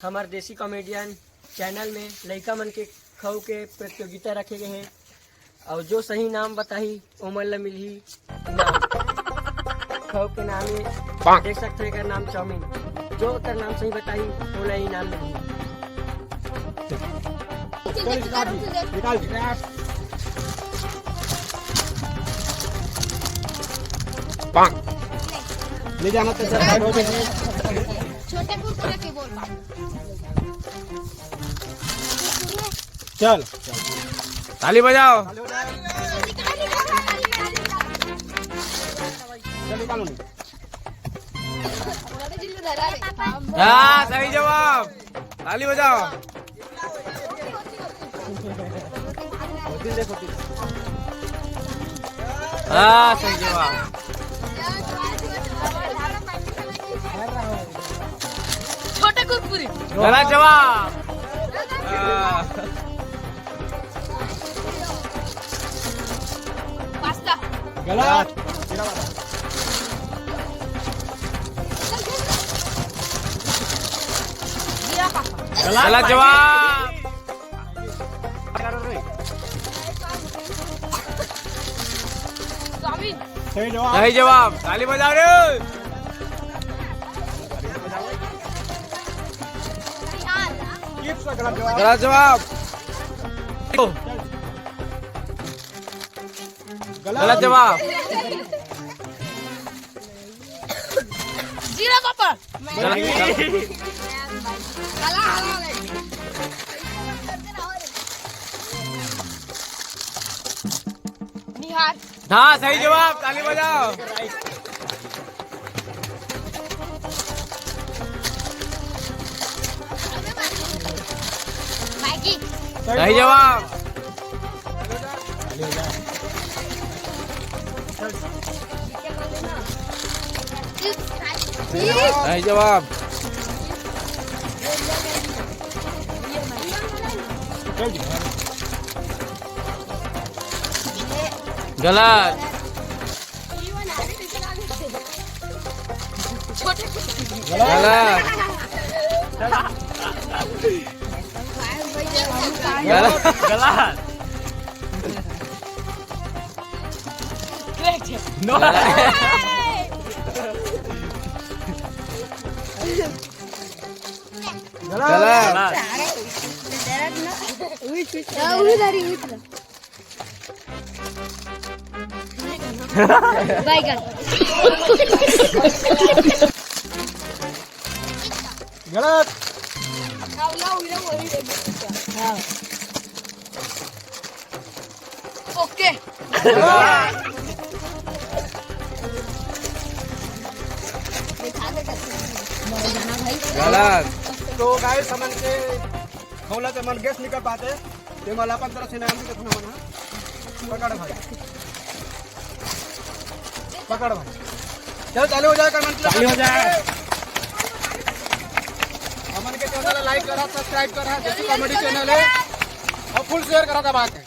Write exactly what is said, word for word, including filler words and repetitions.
हमर देसी comedian channel में लइका मन के खऊ के प्रतियोगिता रखे गए हे, अउ जो सही नाम बताही ओमन ला मिलही इनाम। खऊ के नाम हे, देख सकते हो, एकर नाम चाउमीन। जो ओकर नाम सही बताही ओला इनाम मिलही। चल, निकाल दी, निकाल दी। ले जाना तो सर, साइड हो जाए। छोटे कुरकुरे के बोल। चल। ताली बजाओ। चल, निकालो नहीं। हाँ, सही जवाब। ताली बजाओ। हाँ, सही जवाब। छोटे कुरकुरे। गलत जवाब। हाँ। पास्ता। गलत। जीरा पास्ता। गलत जवाब। चाउमीन। सही जवाब। सही जवाब। ताली बजाओ रे। चिप्स का गलत जवाब। गलत जवाब। गलत। गलत जवाब। जीरा पापड़। गलत। निहार। हाँ, सही जवाब, ताली बजाओ। मैगी। सही जवाब। सही जवाब। गलत। गलत। गलत। गलत। No। गलत। गलत। बैगन। गलत। हाँ। ओके। गलत। तो गाइस, हमन के खौला के मन गैस निकल पाते, ते मला अपन तरफ से नाम भी देखना मना। पकड़ भाई, पकड़ भाई, चल चालू हो जाए, comment चालू हो जाए। हमन के चैनल ला लाइक करा, सब्सक्राइब करा, देसी कॉमेडी चैनल है, और फुल शेयर करा, दबा के।